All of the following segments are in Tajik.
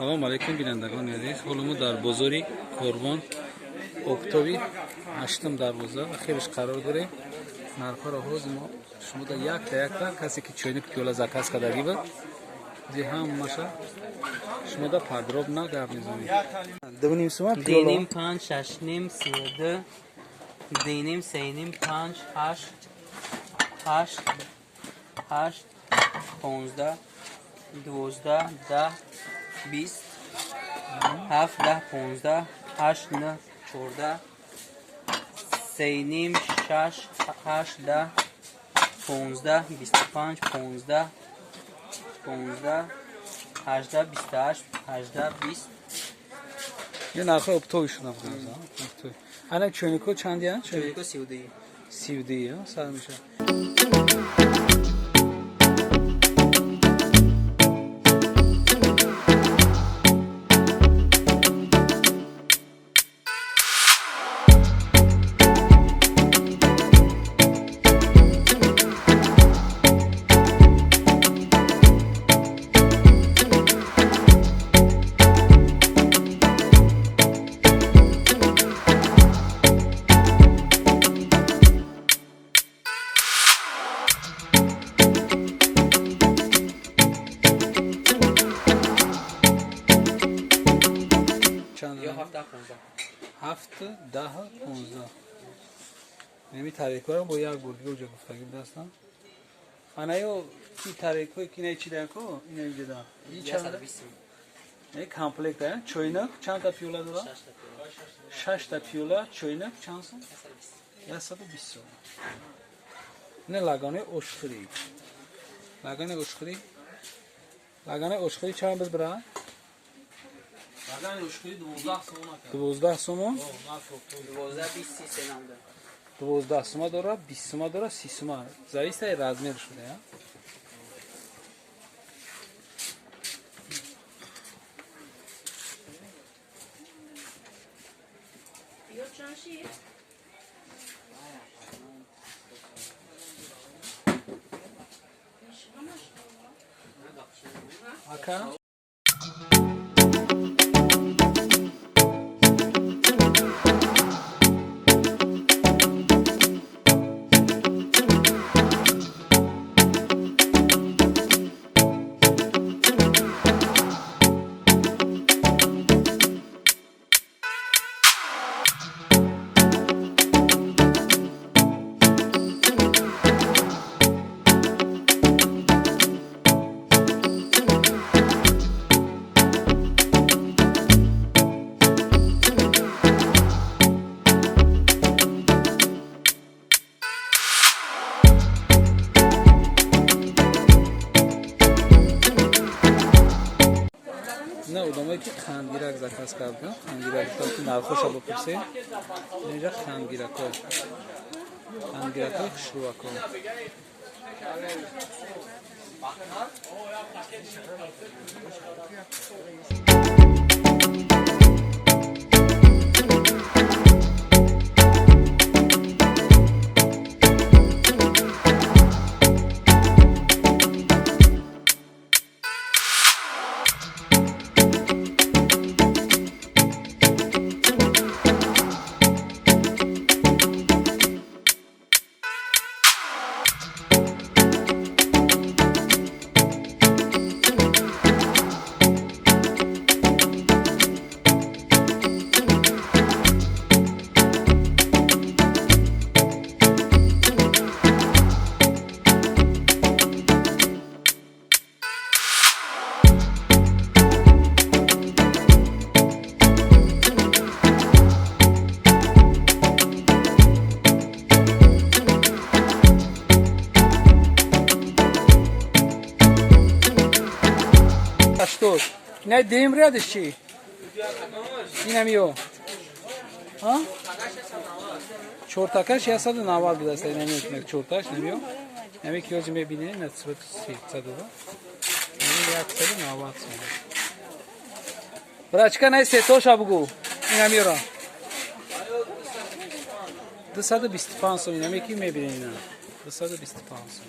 Салом алейкум, бинандагони азиз. Ҳоло мо дар бозори Корвон, октови ҳаштум дарвоза ахираш қарор дорем. Нархҳоро ҳозир мо шумо да якта якта, касе ки чойник, пиёла заказ кардагӣ буд, зи ҳамаша шумо да подробно гап мезанем. Дуним сума пиёла. Диним панҷ, шашним, 32, диним, сеним, панҷ, ҳашт, ҳашт, ҳашт, 15, 12, 10, 20, ҳафт, 10, 15, ҳашт, нӯҳ, 14, сеним, шаш, ҳашт, 10, 15, 25, 15, 15, 18, 28, 18, 20. Ё нархҳои оптовӣ шуда буданд. Ана чойникҳо чандиянд? Чойнико 32. 32 сар мешавад. Чанд? Ё ҳафт, 10, 15. Ҳафт, 10, 15. Неми тарелкаро бо як бор дига уҷа гуфтагӣ будастам. Ана ё ки тарелкаҳое ки инаи чидако, ина инҷода. И чанд? 120. Не, комплект а чойнак чандта пиёла дорад? Шашта пиёла, чойнак чанд сум? 120 сум. Не, лагани ошхӯрӣ. Лагани ошхӯрӣ. Лагани ошхӯрӣ чанд биз бира? Лагани ошхӯрӣ 12 сомон ака. 12 сомон. 12, 20, 30, се намда. 12 сума дорад, 20 сума дорад, 30 сума. Зависит аз размер шуда, я. Ё чанд шид? Ака? Не, одамое ки қандгирак заказ карданд, қандгирак гуфтам, ки нархоша бипурсед. Инҷа қандгиракҳо. Қандгиракҳои хушрӯакҳо. 80. Инай дем рядиш чӣ? Инам ё. Ҳа? Чортакаш 190 будааст. Инам ё чорташ намиё. Нами ки ҳозир мебинед, на цвет сетса дора. Инам 190 сом. Брачка, най сетоша бугу. Инам ёра. 225 сом. Инаме ки мебинед ина. 225 сом.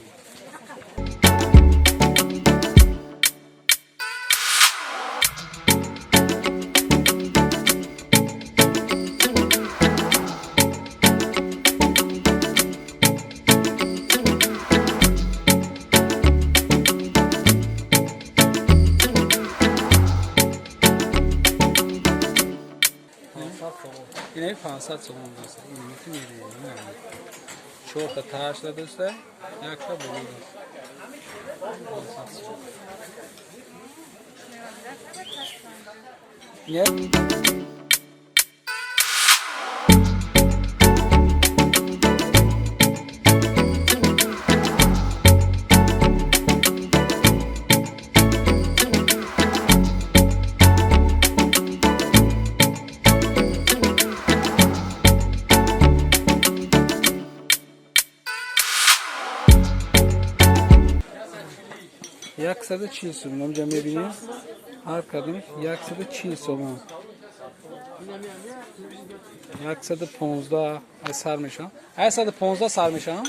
Инаи 500 сомон дӯста. Ин мери. Чорта таашда дӯста, якта боло дӯст. 500 сомон. 140 сомон. Ҳамҷа мебинем, ҳар кадом 140 сомон. 115 сар мешавам, 115 сар мешавам.